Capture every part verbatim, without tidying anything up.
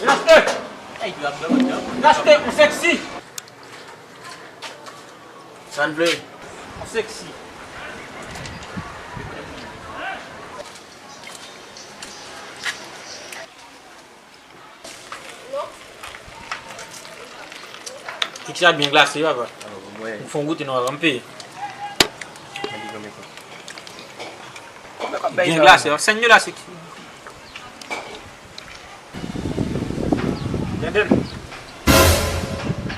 Raste! Raste, ou seksi! Sa n vle? Ou seksi. Kèk sa byen glase, papa. Ou fè yon goute, non, papa, m peye. Byen glase, senk dola, se ki? Tande m.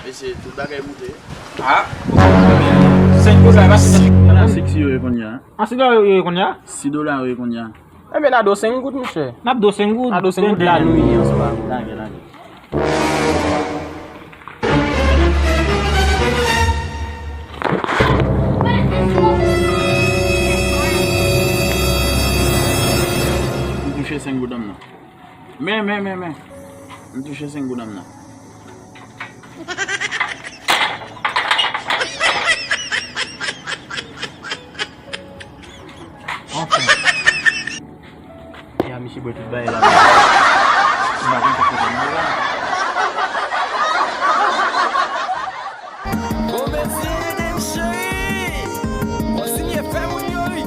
Mesye, tout bagay moute. Ah, senk dola, pa senk dola. Six yo ye kounye a. Ah, six dola yo ye kounye a? Six dola yo ye kounye a. Enben, n a do senk goud, monchè. N ap do senk goud. N a do senk goud la, nou ye ansanm. Lage, lage. M touche senk goud an m nan. Men, men, men, men. M touche senk goud an m nan. Anfen. Ya, misye bwè tout bagay la. M pa konn sa k fè m la. Bon, mesye, ede m, cheri. Kontinye fè moun yo ri.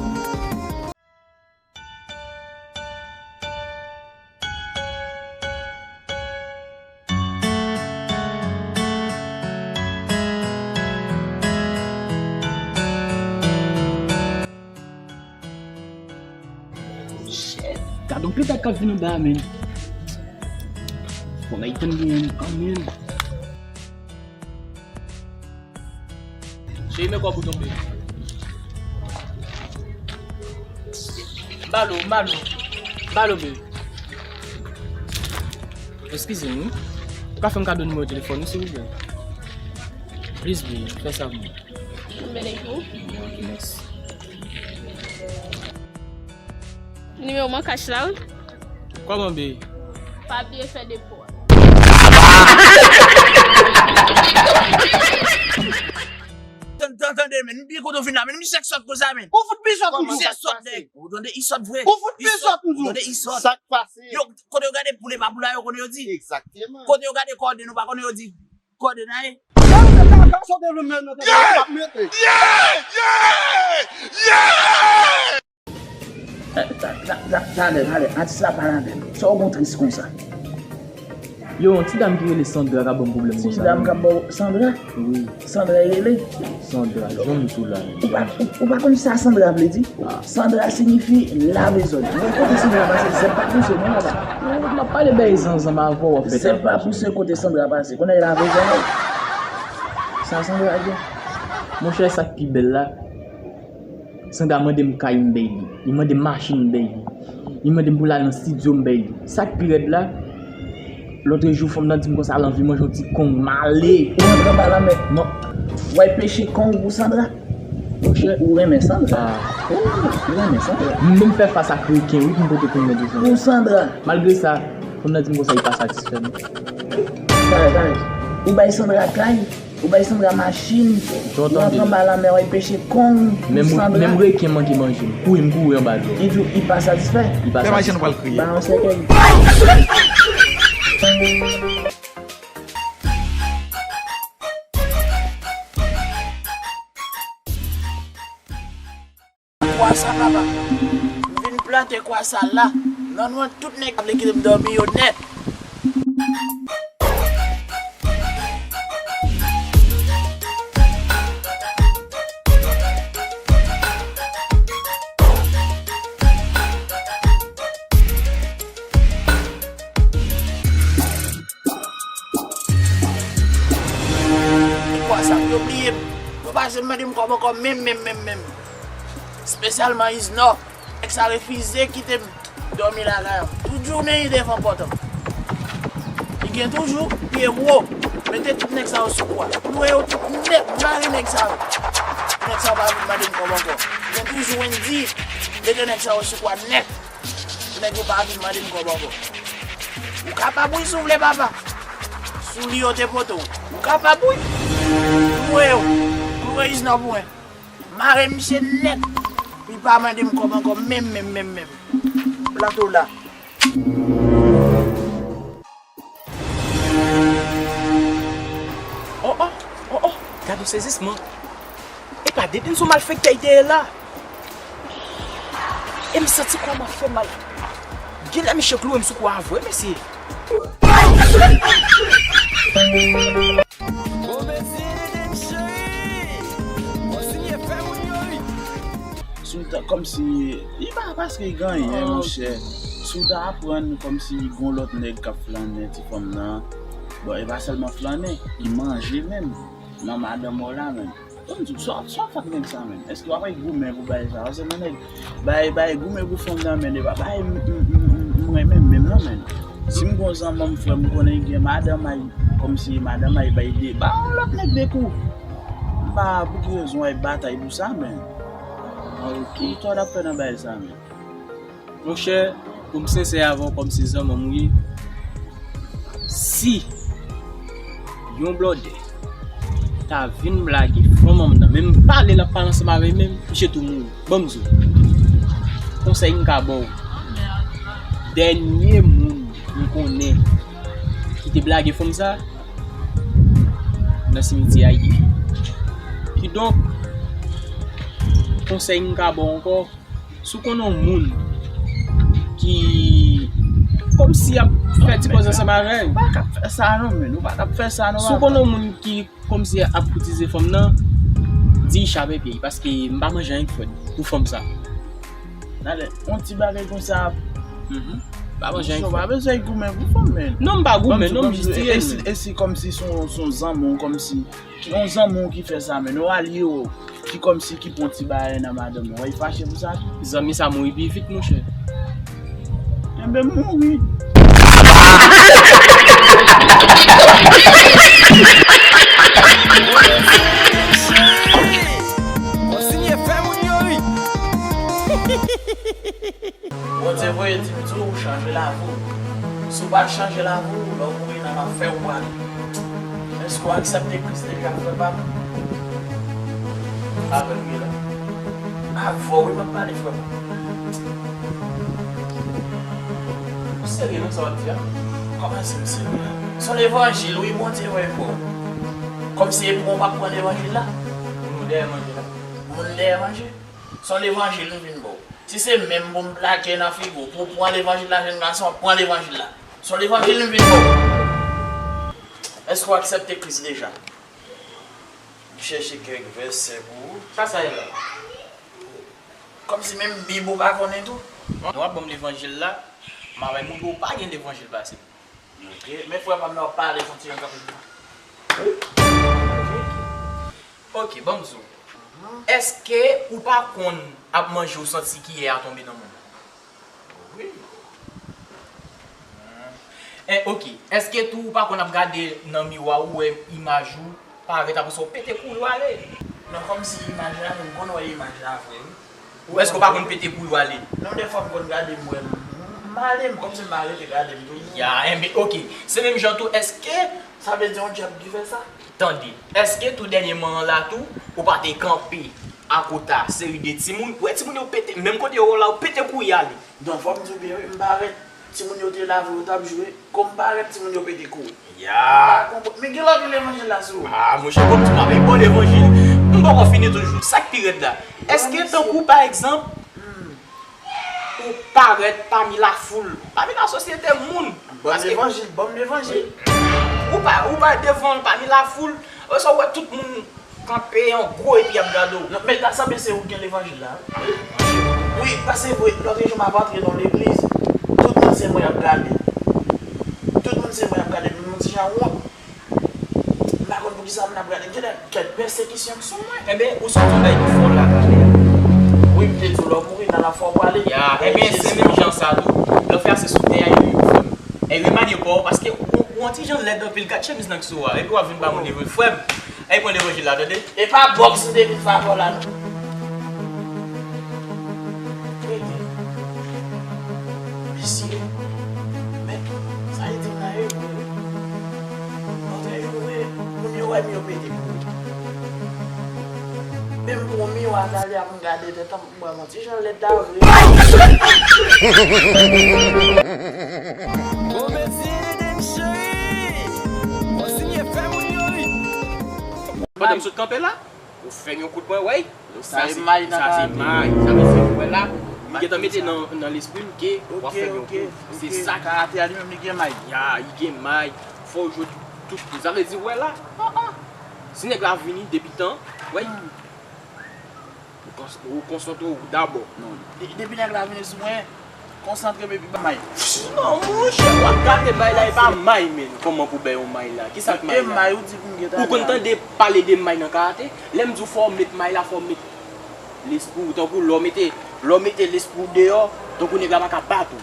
Shit. Gad on pita k ap vin anba a, men. Fò n al tann li, men. Cheri, men kòb ou tonbe. Balo, balo. Balo, baby. Eskize m, wi. Ou ka fè m kado nimewo telefòn ou, silvouplè? Please, baby, fè sa pou mwen. Mèsi. Nimewo m an kach la, wi. Kòman, be? Pa bliye fè depo a. Tan-, tan-, tande, men, m byen kontan w vin la, men, misye sòt konsa, men. Ou fout pi sòt, m di w. Misye sòt, nèg. Ou tande, i sòt vre. Ou fout pi sòt, m di w. Ou tande, i sòt. Sa k pase? Yo, kote yo gade poul e pa poul la, yo, kote yo di. Egzakteman. Kote yo gade kòde nou pa konnen yo di. Kòde n a ye. Sa, sa, sa, sa, sa, w te vle m nan tèt la, m ap mete. Yeah! Yeah! Yeah! Eh, ta-, ta-, ta-, talè, talè, atis la pa ladan l. Sa w gon tris konsa? Yo, yon ti dam ki rele Sandra k ap ban m pwoblèm konsa. Ti dam k ap ba w Sandra? Wi. Sandra e rele? Sandra, jwenn tou la. Ou pa, ou, ou pa konn sa Sandra vle di? Ah. Sandra siyifi lave zòn. Ou wè kote Sandra pase, zèb pa pouse, non, papa. Ou, m ap pale bay zanzanm avè w, w ap fè travay. Zèb pa pouse kote Sandra pase. Konnen lave zòn. Sa Sandra gen? Monchè, sa k pi bèl la, Sandra mande m kay, m bay li. Li mande m machin, m bay li. Li mande m pou l al nan estidyo, m bay li. Sa k pi rèd la, lòtrejou, fanm nan di m konsa l anvi manje yon ti kong male. Ou rantre anba lanmè? Non. W al peche kong pou Sandra? Monchè. Ou, ou renmen Sandra? Ah. Ou, ou renmen Sandra? M menm fè fas ak reken, wi, pou m pote kong nan pou Sandra. Pou Sandra? Malgre sa, fanm nan di m konsa li pa satisfè, non. Talè, talè. Ou bay Sandra kay? Ou bay Sandra machin, ou rantre anba lanmè, w al peche kong pou Sandra. Menm reken manke manje m. Kouri, m kouri anba dlo. Li di w li pa satisfè. Li pa satisfè. Fè machin pral kriye. Ba yon sèkèy. Kwa sa, papa. M vin plante kwa sa la. Nan nwa tout nèg vle kite m dòmi yo nèt. Kwa sa, yo bliye m. Yo pa janm mande m kòb ankò, menm, menm, menm, menm. Espesyalman Iznò. Nèg sa refize kite m dòmi lakay an. Tout jounen li devan pòt an. Li gen toujou pye wo. Mete tout nèg sa yo sou kwa. Kloure yo tout nèt, mare nèg sa yo. Nèg sa yo pa vin mande m kòb ankò. Gen toujou Wendy. Mete nèg sa yo sou kwa nèt. Pou nèg yo pa vin mande m kòb ankò. Ou kapab wi si w vle, papa. Soulye yo te pote w. Ou kapab wi. Kloure yo. Kloure Iznò pou mwen. Mare misye nèt. Li pa mande m kòb ankò menm, menm, menm, menm. Plante w la. Gad yon sezisman. E pa depi m sou malfektè y te ye la. E m santi kò m ap fè mal. Genlè misye kloure m sou kou a vre, mesye. Bon, mesye, cheri, kontinye fè moun yo ri. Si w ta, kòmsi, li pa paske li gen anyen, monchè. Si w ta aprann kòmsi gon lòt nèg k ap flannen ti fanm nan, bon, e pa sèlman flannen, li manje menm nan madanm ou la menm. Bon, m di w, sa, sa w fè ak nèg sa menm? Èske w ap goumen pou bagay sa? Paske mwen nèg, bay, bay goumen pou fanm nan menm, e pa bagay m, m, m, m, m renmen menm non menm. Si m gon zanmi m, frè m, konnen gen madanm ay, kòmsi madanm ay bay de, ba yon lòt nèg de kou. M pa pou ki rezon ay batay pou sa menm. Ah, ok. Ki tò l ap fè nan bagay sa menm? Monchè, pou m sensè avè w kòm se zanmi m ou ye, si yon blòdè ta vin blage fanm nan, men m pale, l ap pale ansanm avè l menm, misye tou mouri. Ban m di w. Konsèy m ka ba w. Dènye moun m konnen ki te blage fanm sa, nan simityè a ye. Kidonk, konsèy m ka ba w ankò, si w konnen yon moun ki kòmsi ap fè ti koze ansanm avè l. Ou pa ka ap fè sa non, men. Ou pa ka ap fè sa non, papa. Si w konnen yon moun ki kòmsi ap koutize fanm nan, di l chape pye l, paske m pa manje anyen frèt pou fanm sa. Talè, yon ti bagay konsa. Mhm. Pa manje anyen frèt. Ou pa bezwen goumen pou fanm, men. Non, m pa goumen, non, m jis tire l. E si, e si kòmsi se yon, se yon zanmi w, kòmsi yon zanmi w ki fè sa, men yon alye w ki kòmsi ki pran ti bagay nan madanm ou, w ap fache pou sa tou? Zanmi sa mouri pi vit, monchè. Enben, mouri. Kontinye fè moun yo ri. Bondye voye di m di w chanje lavi w. Si w pa t chanje lavi w, lè w mouri nan lanfè w prale. Èske w aksepte Kris deja, frè pa m? Avè l wi la. Avè w wi m ap pale, frè pa m. Ou serye nan sa w ap di a? Kòman si m serye? Se yon levanjil wi Bondye voye pou w. Kòmsi e pou w pa pran levanjil la? Moun dèyè manje la. Moun dèyè manje. Se yon levanjil m vin ba w. Si se menm pou m plake nan figi w, pou w pran levanjil la, jèn gason, pran levanjil la. Se yon levanjil m vin ba w. Èske w aksepte Kris deja? M chèche kèk vèsè pou ou. Sa sa ye la? Kòmsi menm Bib ou pa konnen tou? Non, w ap ban m levanjil la, m a bay moun pou ou pa gen levanjil pase m. Ok, men frè pa m nan w ap pale sou ti jan kanpe. Ok, ban m di w. Èske ou pa konn ap manje ou santi kiyè a tonbe nan men w? Wi. Eh, ok. Èske tou ou pa konn ap gade nan miwa ou wè imaj ou parèt apre sa ou pete kouri w ale? Non, kòmsi imaj la, men m konn wè imaj la vre wi. Ou èske ou pa konn pete kouri w ale? Non, dèfwa m konn gade m wè m, m ale, m kòmsi m pa rete gade m tou. Ya, enben, ok. Se menm jan tou, èske... Sa vle di yon djab ki fè sa? Tande, èske tou dènyèman an la tou, ou pa te kanpe akote a seri de timoun, ou wè timoun yo pete, menm kote yo la, ou pete kouri ale? Non, fò m di w byen wi, m parèt, timoun yo te la vre, yo t ap jwe, kòm m parèt, timoun yo pete kouri. Ya. M pa konprann. Men gen lòt levanjil la sou ou. Ah, monchè, kòm di m ap bon levanjil, m poko fini toujou. Sa k pi rèd la, èske tankou, pa egzanp, ou parèt pami lafoul, pami lasosyete moun. Ban m levanjil, ban m levanjil. Ou pa, ou pa devan pami lafoul, ou sa wè tout moun kanpe an gwo epi y ap gade w. Non, men ta sanble se ou k gen levanjil la wi. Wi, paske vre, lòt jou m ap antre nan legliz, tout moun se mwen y ap gade. Tout moun se mwen y ap gade, m yon ti jan wont. M pa konn poukisa moun ap gade m. Genlè kèk pèsekisyon k sou mwen. Enben, ou sot yon nèg fò la talè a. Wi, m te di w lè w mouri nan lanfè w prale. Ya, enben, se menm jan sa tou. Lanfè a se sou tè a li ye wi, frè m. E remanye kò w, paske ou, ou yon ti jan lèd anpil, gad chemiz nan k sou ou a, epi w ap vin ba moun levanjil, frè m. Ey, pran levanjil la, tande. E pa bòks m te vin fè avè w la, non. Mesye, men, sa e di m la, e vre. Lòt jou, vre, moun yo wè m, yo pete kouri. Menm pou yon miwa, talè a, m gade tèt an, m wè m yon ti jan lèd la, vre. Bon, mesye, Eden Cheri, kontinye fè moun yo ri. Bon, M sot kanpe la, ou fè m yon kout pwen, wè. Sa se may nan karate. Sa se may. Sa vle di, wè la, m gentan mete nan, nan lespri m ke w ap fè m yon kou. Se sa ki karate a li menm li gen may. Ya, li gen may. Fò w jwe tout kou. Sa vle di, wè la, si nèg la vini depi tan, wè. Ou kons-, ou konsantre w dabò. Non. De-, depi nèg la vini sou mwen, konsantre m epi ba may. Non, monchè, w ap gate may la, e pa may, men. Kòman pou bay yon may la? Ki sa k may la? E may ou di pou m gen talè a. Ou konn tande pale de may nan karate? Lè m di w fò w met may la, fò w met lespri w. Tankou lè w mete, lè w mete lespri w deyò, tankou nèg la pa ka bat ou.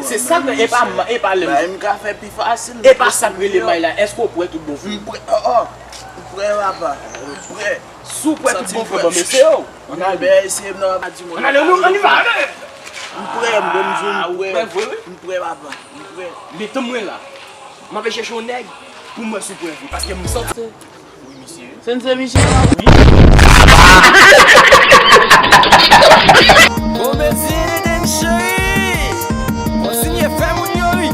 Se sa k, e pa, e pa lè m. Bay m ka fè pi fasil. E pa sa k rele may la. Èske w prè tout bon vre? M prè, oh, oh. M prè, papa. M prè. Si w prè tout bon vre, ban m eseye w. Ann ale. Bè eseye m nan, papa di mwen. Ann ale, nou, ann ale. M prè, m bon, m di w, m prè. Ou prè vre, wi? M prè, papa. M prè. Mete mwen la. M ape chèche yon nèg pou mwen si w prè vre. Paske m santi. Wi, misye. Sensei Michel la, wi. Bon, mezire den cheri. Kontinye fè moun yo ri.